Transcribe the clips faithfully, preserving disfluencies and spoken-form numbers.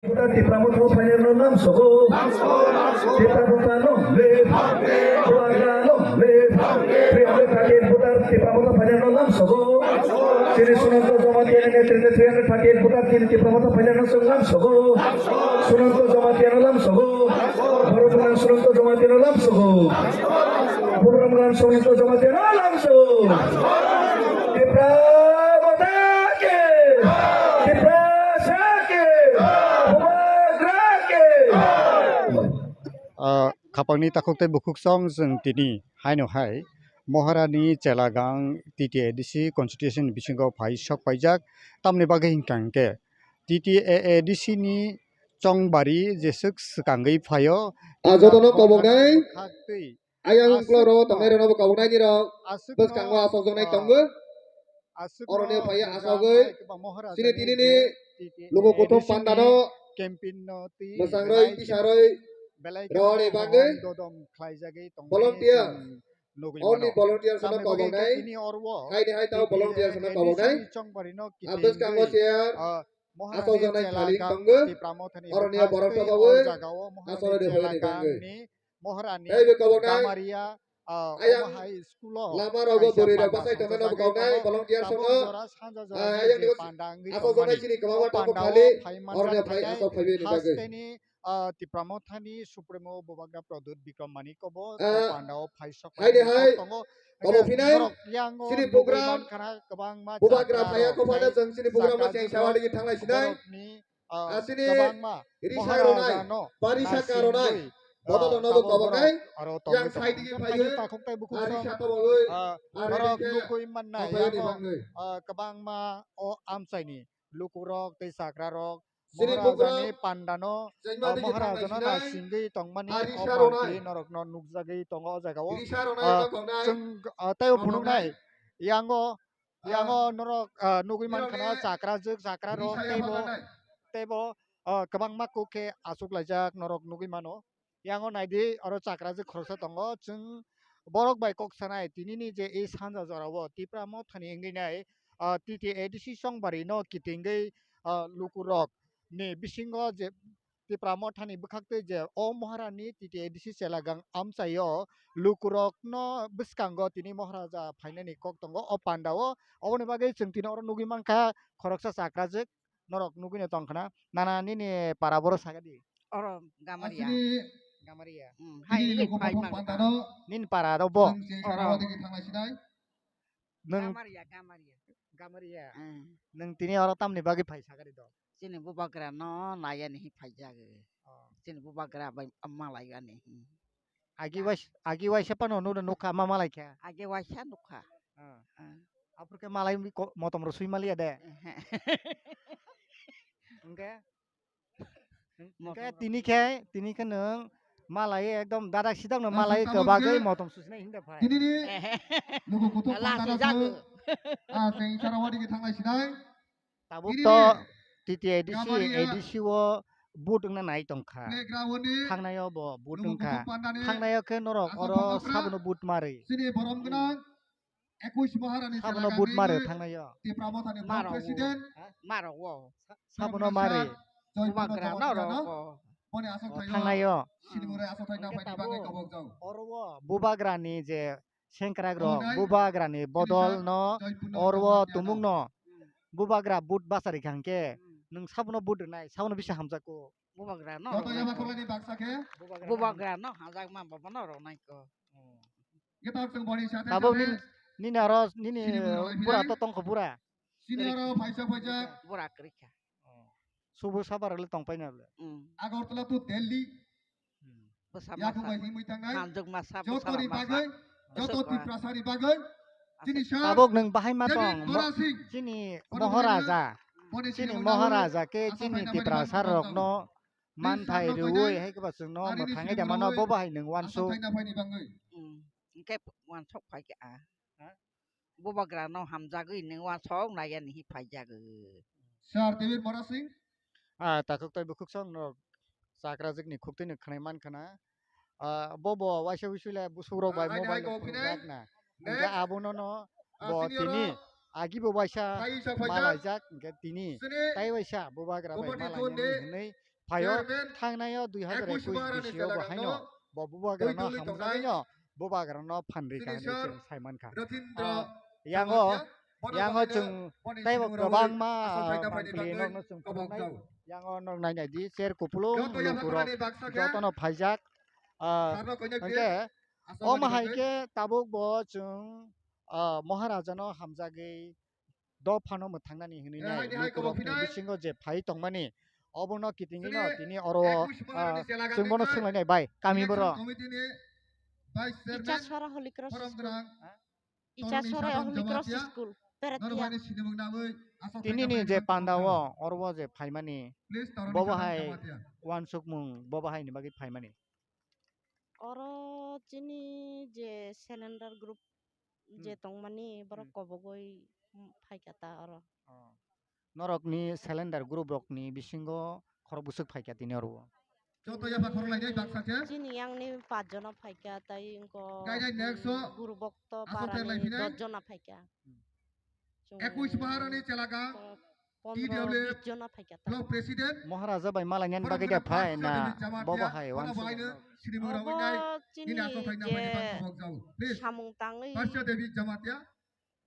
Voter Tipra Motha phainai no lamsogo. Tipra Motha long live. Bubagra long live. Three hundred thirty-eight voter Tipra Motha phainai no lamsogo. Chini Sunanto Jamatia ni netrite three hundred thirty-eight voter chini Tipra Motha phainai no chwng lamsogo. Sunanto Jamatia no lamsogo. Borok gwnang Sunanto Jamatia no lamsogo. Bubagra gwnang Sunanto Jamatia no lamsogo. Tipra Motha ki! Tiprasa ki! Bubagra ki! Ah, khapangni takhuk tei bukhuk song chwng tini haino hai Moharani Chelagang T T A D C constituency ni bisingo phai sok paijak, tamni bagwi hwnkha hwnkhe T T A A D C ni chongbari jeswk swkangwi phaio. Ah, jotono koboknai. Khaktwi. Ayang uklok rogo tongnai rokno bo koboknai ni rok. Bwskango asokjaknai tongo. Oroni phai asogwi chini tinini luku kuthum panda no mwsang rwi tisa rwi rwni bagwi volunteer, only volunteer no koboknai. Haini hai tamo volunteer no koboknai. Bwskango chair asokjaknai thalik tongo. Oroni borok tobawi asogwi rwni bagwi. Moharani Gamaria, ah, ayang omo hai school o lama rogo kaisa bwrwi rok panda bwsai tongmani no bwkhauknai, volunteer tabuk sono. Jora sanja jora ah, ni ayang je ni panda wngwi asok tongmani. Janai chini kwbangma o tongo panda o thali, phai manjak oroni phai thaikai. Asok phaiwi ni bagwi. Hasteni, ah, Tipra Mothani Supremo Bubagra Pradyut Bikram Manikya bo ah, panda o phai sok hai de phai hai. Tongo. Obo phinai norok yango chini nugwi program mankha na kwbangma Bubagra chakra phaiya rok khopana hai chwng chini program no cheng chakra sawa digi thanglai sinai. Borokni ah, asini kwbangma risa ronai, Maharaja no ba risa ka ronai, naisingwi, bodol ah, no bo tabuk koboknai, borok aro tongwi yang tongo. Sai digi phaiwi, takhuk tai bukhuk ah, song, risa kobogwi, ah, ah, borok risa nugwi mannai, kobogwi yango, bangwi. Ah, kwbangma o amchaini lukurok tei chakrarok, chini Maharajani bukurok, pandano, chengma ah, digi Maharajano thangnaisini, naisingwi tongmani ah, o risa ronai. Mantri norokno nukjagwi tongo o jagao. Risa ronai ah, koboknai, chwng, ah, tei o phunuknai, koboknai. Yango, yango norok, ah, nugwi mankha na chakrajwk, chakrarok teibo, teibo, ah, kwbangma kok khe achuklaijak norok nugwi mano. Yango naidi oro chakrajwk khoroksa tongo. Chwng borok bai kok sanai tinini je e sanja jorao Tipra Mothani wngwi nai, ah, T T A D C chongbari no kitingwi, ah, lukurok ni bisingo je Tipra Mothani bwkhaktwi je o Maharani T T A D C Chelagang amchaio lukurokno bwskango tini Maharaja phainani kok tongo o pandao. Oboni bagwi chwng tini oro nugwi mankha khoroksa chakrajwk norok nugwino tongkhna. Nana nini para boro sagadi. Oro Gamaria. Asini Gamaria. Hmm, hai nini luku phai bukhuk mankha. Pandano. Nini para do bo. Chwng se oro. Sarawati khe thanglai sinai. Nwng Gamaria, Gamaria. Gamaria. Hmm. Nwng tini oro tamni bagwi phai sagadi do. Chini bubagra no naiya ni hi phaijago. Oh. Chini bubagra bai malai ani hi. Agi wais-, agi waisa pano nudo nukha ma malai kha. Agi waisa nukha. Ah. Ah. Aphuru khe malai mi ko-, motom rw swi maliya de. Ehe. Hwnkhe? Motom hwnkhe rw tini khe, tini khe nwng malai ekdom dadak sidak no malai kwbagwi motom susinai hinda phai. Ehe. Luku kuthuk panda no. Ah, chwng Sarawati khe thanglai sinai. Tabuk to T T A D C, A D C o vote wngna nai tongkha. Thangnaio bo vote wngkha. Thangnaio khe norok oro sabono vote mari. Sabono vote mari thangnaio. Maro wo. Sabono mari. Bubagra norok wo. Thangnaio. Hwnkhe tabuk oro wo bubagrani je sengkrak rok bubagrani bodol no oro tumung no bubagra but bachari kha hwnkhe nwng sabono but rwnai sabono bisa hamjakgo. Bubagra no rwnai ko. Bubagra no hamjak ma baba no rwnai ko. Tabuk nini aro nini bura to tongkho bura. Bura kwrwi kha. Subu sabar le tongpai na le. Agartala to Delhi. Bwsa masa, hamjwk masa, bwsa masa. Joto Tiprasani bagwi. Tabuk nwng bahai ma tong, chini Moharaja. Chini Moharaja khe chini Tiprasa rokno manthai rwui hai khe ba chwngno mwthangwi da mano bo bahai nwng uansuk. Hwnkhe uansuk phai khe a. Bubagra no hamjagwi nwng uansuk naiya ni hi phaijagwi. Sir David Mora Singh. Ah, takhuk tai bukhuk song no chakrajwk ni khuktwi no khwnai man khana. Ah, bo bo waisa wisui le busuk rok bai mobile rok phunuk jak na. Hwnkhe abono no bo tini agi bo waisa malaijak hwnkhe tini tai waisa bubagra bai malaijak ni hwnwi phaio, thangnaio dui hazar ekush bisio bo haino bo bubagrano hamjagwino bubagrano phan rikha hinwi chwng saimankha. Yango, yango chwng teibo kwbangma mangpili nokno chwng phunuknai. Yango nok nainai di, cher kupulung lukurok jotono phaijak. Ah, hwnkhe omo hai khe tabuk bo chwng, ah, Maharajano hamjagwi dophano mwthangnani hinwi nai lukurokni bisingo je phai tongmani, obono kitingwino tini oro, ah, chwng bono swnglainai bai kami borok. Ichasora Holy Cross School. Ichasora Holy Cross School, Peratia. Tinini je pandao oro o je phaimani, bobo hai uansukmung, bobo haini bagwi phaimani. Oro chini je cylinder group je tongmani borok kobogoi phaikha ta oro. Oh. Norokni cylinder group rokni bisingo khorok bwswk phaikha tini oro o? Joto yapha khorok lainai baksa khe. Chini yangni pach jona phaikha, tai wngkha group o parani dos jona phaikha. Hmm. Ekush Maharani chelaka, pondro bis jona phaikha ta. Block President. Maharaja bai malainani bagwi da phai na bobo hai uansuk. Obo chini je samung tangwi.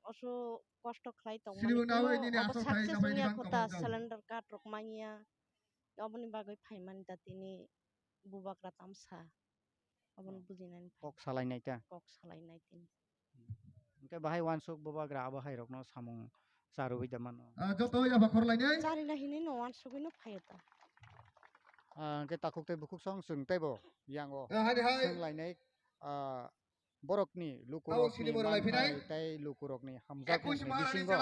Oso kosto khlai tongmani, obo success wngya kho ta, cylinder card rok manya, oboni bagwi phaimani da tini bubagra tamsa, oboni bujinani phai. Kok salainai ta? Kok salainai tini. Hwnkhe bahai uansuk bubagra abo hai rokno samung charwi da mano. Ah, joto yapha khorlainai. Charina hinwi no uansugwi no phaio ta. Ah, hwnkhe takhuk tei bukhuk song chwng teibo yango. Ah, hai, hai. Swnglainai, ah, borokni lukurokni manthai tei lukurokni hamjakmungni bisingo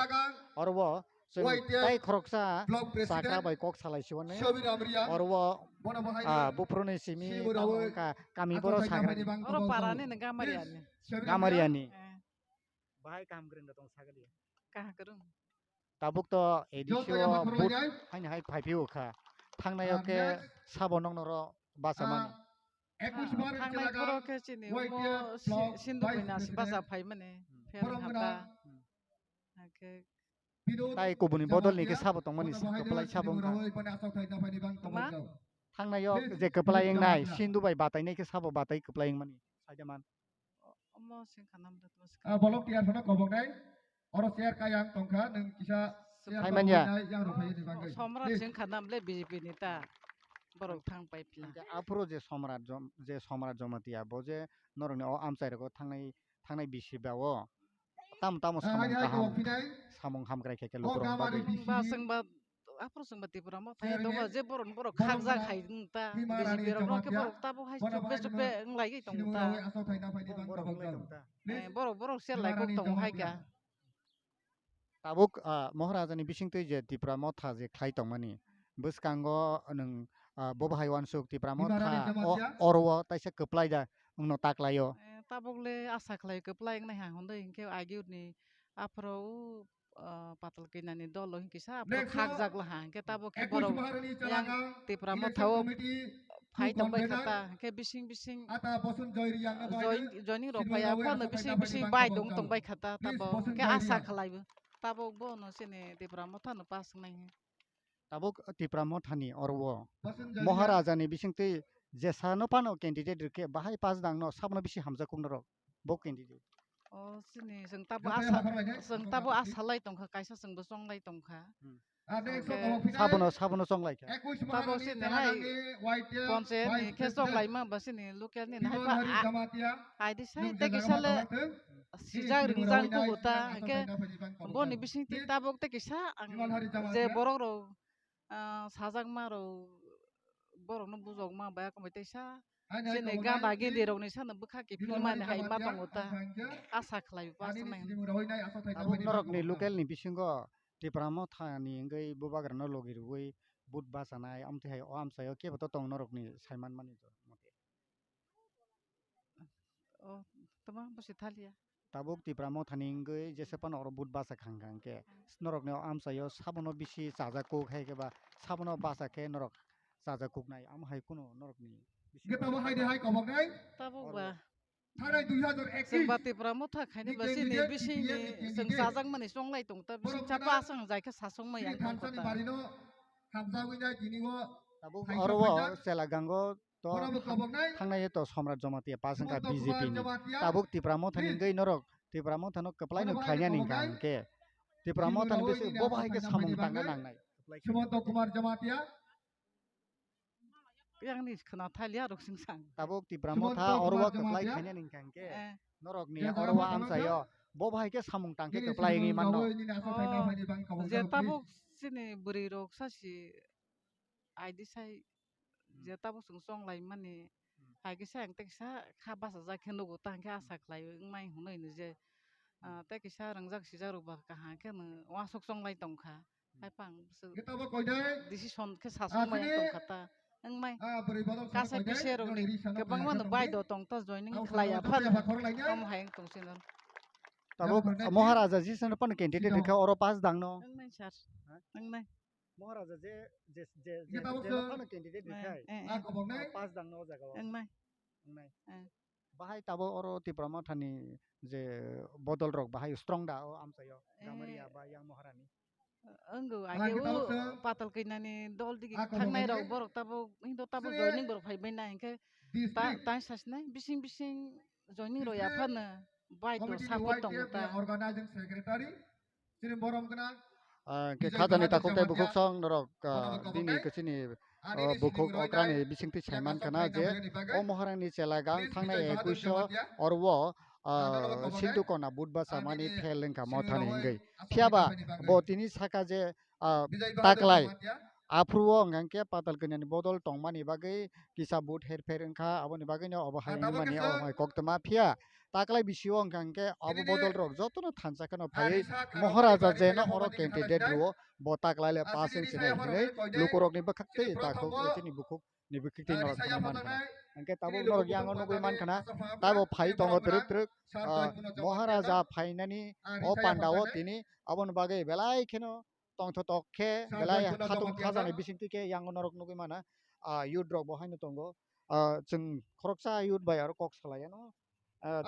oro bo chwng tei khoroksa saka bai kok salai siwani oro bo, ah, buphuruni simi tamo wngkha kami borok sagrani. Oro parani no Gamariani. Gamariani. Eh. Bahai kaham kwrwng da tong sagadi. Kaham kwrwng. Tabuk to A D C o vote haini hai phaiphio kha. Thangnaio khe sabo noknoro bachamani. Thangnai phoro khe chini omo si-, Sindhu Kanya si bacha phaimani. Hmm. Pherang hata. Hmm. Hakhe tai kubuni bodol ni khe sabo tongmani si kwplai sabo wngkha. Thangnai o je kwplai wngnai, Sindhu bai batai nai khe sabo batai kwplai wngmani. Saida man. Omo sengkha nam da tmo sengkha. Ah, bolok tiar phano kobok nai. Oro chair kayang tongkha, nwng kisa chair hai manya. Yang rok phai ni bagwi. Somrat sengkha nam le B J P ni ta. Borok thang pai phila. Hwnkhe aphuru je Somrat Jom-, je Somrat Jamatia bo je norokni o amchai rogo thangnai, thangnai bisi ba o. Tamo tamo samung kaham, samung hamkrai khe khe lukurok bagwi. Ba chwng ba aphuru chwng ba Tipra Motha ya dogo je borok borok khakjak hai ta B J P rok no khe borok tabuk hai chukbe chukbe wng lai tong ta. Borok wng lai tong ta. Eh, borok borok se lai kok tong hai kha. Tabuk, ah, Maharaja ni bisingtwi je Tipra Motha je khlai tongmani bwskango nwng, ah, bo bahai uansuk Tipra Motha o oro o taisa kwplai da wngno taklaio. Eh, tabuk le asa khlai kwplai wngnai ha hwnwi hinkhe agi ni aphuru o, ah, patal kanya ni dolo hinkhe sa aphuru khakjak laha hinkhe tabuk khe borok yang Tipra Motha o phai tongbai kha ta hinkhe bising bising joining rok phai ya phano bising bising bai dong tongbai kha ta tabuk hinkhe asa khlai bo tabuk bo no chini Tipra Motha no pass wngnai. Tabuk Tipra Motha ni oro o Maharaja ni bisingtwi jesano phano candidate rwkhe bahai pass dang no sabno bisi hamjak kuk norok bo candidate. O chini chwng tabo asa, chwng tabo asa lai tongkha, kaisa chwngbo chonglai tongkha. Hmm. Sabono, sabono chonglai kha. Tabo chini hai ponchayat ni khe chonglai ma ba chini local ni hai ba a-, aidi sai tei kisa le sijak ringjak kugo ta, hwnkhe boni bisingtwi tabuk tei kisa ang je borok rok, ah, sajakma rok, borok no bujokma ba kok bai teisa chini ganda gindi rok ni sano bwkha kiphilmani hai ma tongo ta, asa khlai o pass wngnai. Tabuk norok ni local ni bisingo Tipra Motha ni wngwi bubagra no logi rwui vote bachanai, amtwi hai o amchai o kebo to tong norok ni saiman mani. O, tama bo se thaliya. Tabuk Tipra Motha ni wngwi jesa phano oro vote bachakha hwnkha hwnkhe norokni o amchaio sabono bisi chajak kuk hai khe ba sabono bacha khe norok chajak kuk nai, amo hai kheno norokni bisi. Hwnkhe tamo hai de hai kobok nai? Tabuk ba. Thanai dui hazar ekis. Chwng ba Tipra Motha khaini ba chini bisingni chwng chajakmani chonglai tong ta, bising chapa aswng jai khe sasongmai ang tong kha ta. Hamjagwi nai tini o Tabuk oro o Chelagango to thangnai to Somrat Jamatia pass wngkha B J P ni. Tabuk Tipra Motha ni wngwi norok Tipra Motha no kwplai no khlainani hwnkha hwnkhe Tipra Motha ni bising bo bahai khe samung tangna nangnai. Sumanta Kumar Jamatia. Yang ni khna thalia rok sing sang. Tabuk Tipra Motha oro o kwplai khlainani hwnkha hwnkhe norok ni oro o amchaio bo bahai khe samung tangkhe kwplai wngwi manno. Je tabuk chini bwrwi rok sasi I D sai je tabuk chwng chonglai mani hai kisa ang tei kisa kha bachajak khe nugo ta hwnkhe asa khlai wngmai hwnwi hwnwi je tei kisa rwngjak sijak rok ba kaham khe no uansuk chonglai tongkha. Hai pang bwswk decision khe sasuk maya tongkha ta wngmai. Kasai bisi rokni kwbangma no bai do tong ta joining khlai ya phano omo hai wng tong sino. Tabuk Maharaja jisano pan candidate rikha oro pass dangno. Wngnai sir. Wngnai. Maharaja je je je je phano candidate rikhai pass dangno o jaga o. Wngnai. Wngnai. Bahai tabuk oro Tipra Mothani je bodol rok bahai strong da o amchaio Gamaria ba yang Maharani. Wngo age o patal kainani dol digi thangnai rok borok tabuk hindo tabuk joining borok phaibai na hinkhe ta ta sasnai bising bising joining rok yaphano bai to support tongo ta. Organizing secretary chini borom gwnang. Ah, khe khajani takhuk tei bukhuk song norok, ah, bini kwchini, ah, bukhuk okrani bisingtwi saiman khana je o Maharani chela gang thangnai ekuish o oro o, ah, Sindhu Kona but basa mani phel wngkha Mothani hwngwi. Phiyaba bo tini saka je, ah, taklai aphuru o hwnkha khe patal kanyani bodol tongmani bagwi kisa but herpher wngkha, aboni bagwino obo hai wngmani obo hai koktwma. Phiya taklai bisio hwnkha khe abo bodol rok jotono thansa kheno phaiwi Maharaja jeno oro candidate rwo, bo taklai le pass wng sinai hinwi lukurokni bwkhak twi takhuk chini bukhuk ni bwkhak twi norok thangwi mankha. Hwnkhe tabuk norok yango nugwi mankha na, tabo phai tongo twrwk twrwk, ah, Maharaja phainani o panda o tini aboni bagwi belai kheno tongthotok khe belai khatung khajani bisingtwi khe yango norok nugwi mana, ah, youth rok bo haino tongo. Ah, chwng khoroksa youth bai aro kok salaiano. Ah,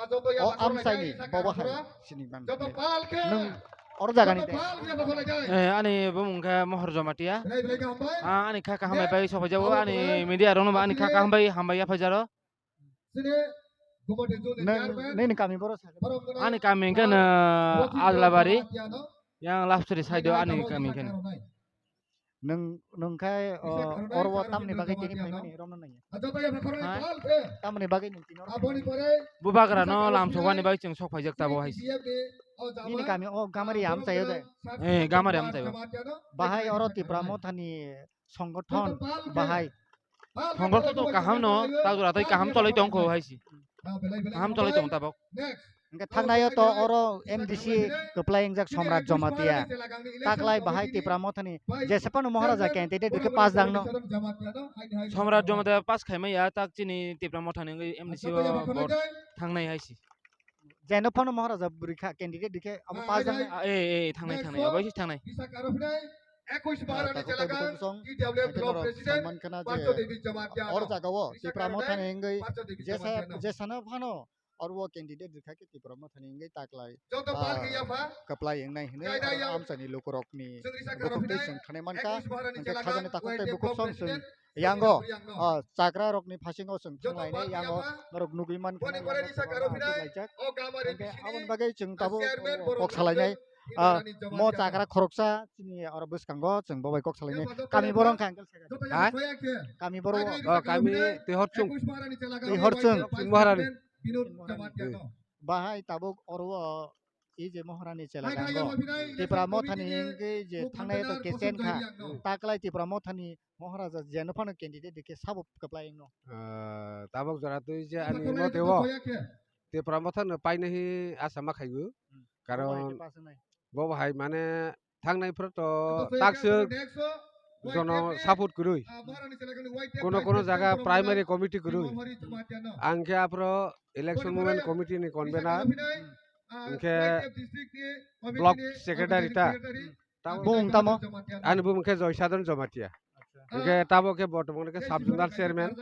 o amchaini bobo hai sini man. Nwng oro jagani de. Eh, ani bumung khe Mohor Jamatia. Ah, ani kha kaham bai bai sophai jago, ani media rokno ani kha kaham bai hambai ya phaijaro. Nini kami boro sa. Ani kami hwnkhe no Adlabari. Yang last side o ani kami hwnkhe. Nwng, nwng khai, o, oro o tamni bagwi tini phaimani romno nangya. Tamni bagwi nwng tini oro phaimani. Bubagra no lamsokani bagwi chwng sok phaijak tabo hai. Nini kami o Gamari amchaio de. Eh, Gamari amchaio. Bahai oro Tipra Mothani songgothon bahai. Songgothon to kaham no, ta jora tei kaham cholai tong kho hai si. Kaham cholai tong tabok. Hwnkhe thangnaio to oro M D C kwplai wngjak Somrat Jamatia. Taklai bahai Tipra Mothani jesa phano Maharaja candidate rikhe pass dangno. Somrat Jamatia pass khaimaya tak chini Tipra Mothani wngwi M D C o vote thangnai hai si. Jeno phano Maharaja bwrwi kha candidate rikhe abo pass dangno. Ah, eh, eh, thangnai, thangnai, abo si thangnai. Ah, takhuk tei bukhuk song, hwnkhe norok saiman khana je oro jagao Tipra Mothani wngwi jesa, jesano phano oro o candidate rwkha khe Tipra Mothani wngwi taklai, ah, kwplai wngnai hwnwi amchaini lukurokni bukhuk twi chwng khanai mankha. Hwnkhe khajani takhuk tei bukhuk song chwng yango, ah, chakrarokni phasingo chwng thanglainai yango norok nugwi mankha. Hwnkhe aboni bagwi chwng tabuk kok salainai. Ah, mo chakra khoroksa chini oro bwskango chwng bo bai kok salainai. Kami borok wngkha uncle Sekha. Ha? Kami borok. Oh, kami Twihorchwng. Twihorchwng. Chwng Maharani. Bahai tabuk oro o i je Maharani chela gango. Tipra Mothani hwnkhe je thangnai to kechen kha. Taklai Tipra Mothani Maharaja jeno phano candidate rikhe sabo kwplai wngno. Ah, tabuk jora twi je ani mote o Tipra Mothano painai hi asa ma khaigo. Hmm. Karon bo hai mane thangnai phuru to takswk jono support kwrwi. Kono kono jaga primary committee kwrwi. Ang khe aphuru election movement committee ni convener. Hwnkhe block secretary ta. Bumung tamo? Ani bumung khe Joy Sadhan Jamatia. Hwnkhe tabo khe bortomon khe sub zonal chairman.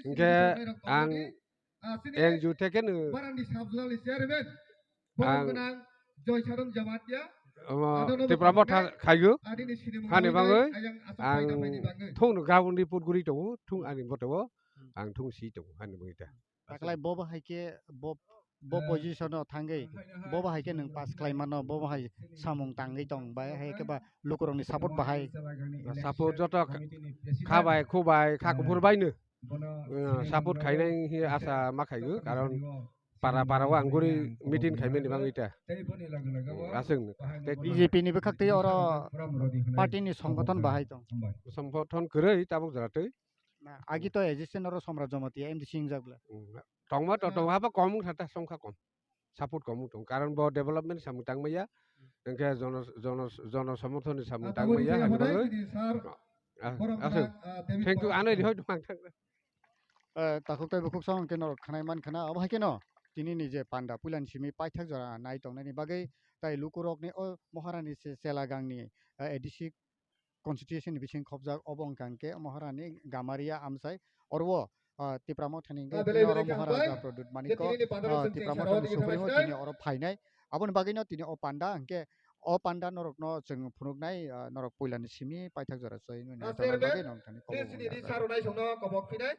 Hwnkhe ang N G O theke no ang Joy Sadhan Jamatia. Omo Tipra Motha khaio. Hani bagwi ang thung no gabon report guri tongo, thung ani bote o ang thung si tongo hani bagwi ta. Taklai bo bahai khe bo, bo position o thangwi bo bahai khe nwng pass khlai mano, bo bahai samung tangwi tong bai hai khe ba lukurokni support bahai. Support joto kha bai, khu bai, kha kuphur bai no, uh, support khainai hi asa ma khaigo, karon para para o ang guri meeting khaimani bagwi ta. Aswk no. Tei B J P ni bwkhak tei oro party ni songgothon bahai tong. Songgothon kwrwi tabuk jora twi. Na, agi to existence oro Somraj Jamatia M D C hingjak bla. Tongma to tong haba kom wngkha ta songkha kom. Support kom wng tong. Karon bo development samung tangmaya. Hwnkhe jono, jono, jono somorthon ni samung tangmaya. Hani bagwi. Ah, aswk. Thank you. Ano rihoi tong ang thang. Eh, takhuk tei bukhuk song hwnkhe norok khnai man khna. Abo hai kheno tini ni je panda puilani simi paithak jora nai tongnani bagwi tai lukurokni o Maharani se-, Selagangni, eh, A D C constitution ni bising khopjak obo wngkha hwnkhe Maharani Gamaria Amchai. Oro o, ah, Tipra Mothani hwnkhe tini oro Maharaja Pradyut Manik o, ah, Tipra Mothani Supremo tini oro phainai. Aboni bagwino tini o panda hwnkhe o panda norokno chwng phunuknai, ah, norok puilani simi paithak jora chai nini bagwi norok thani kobok.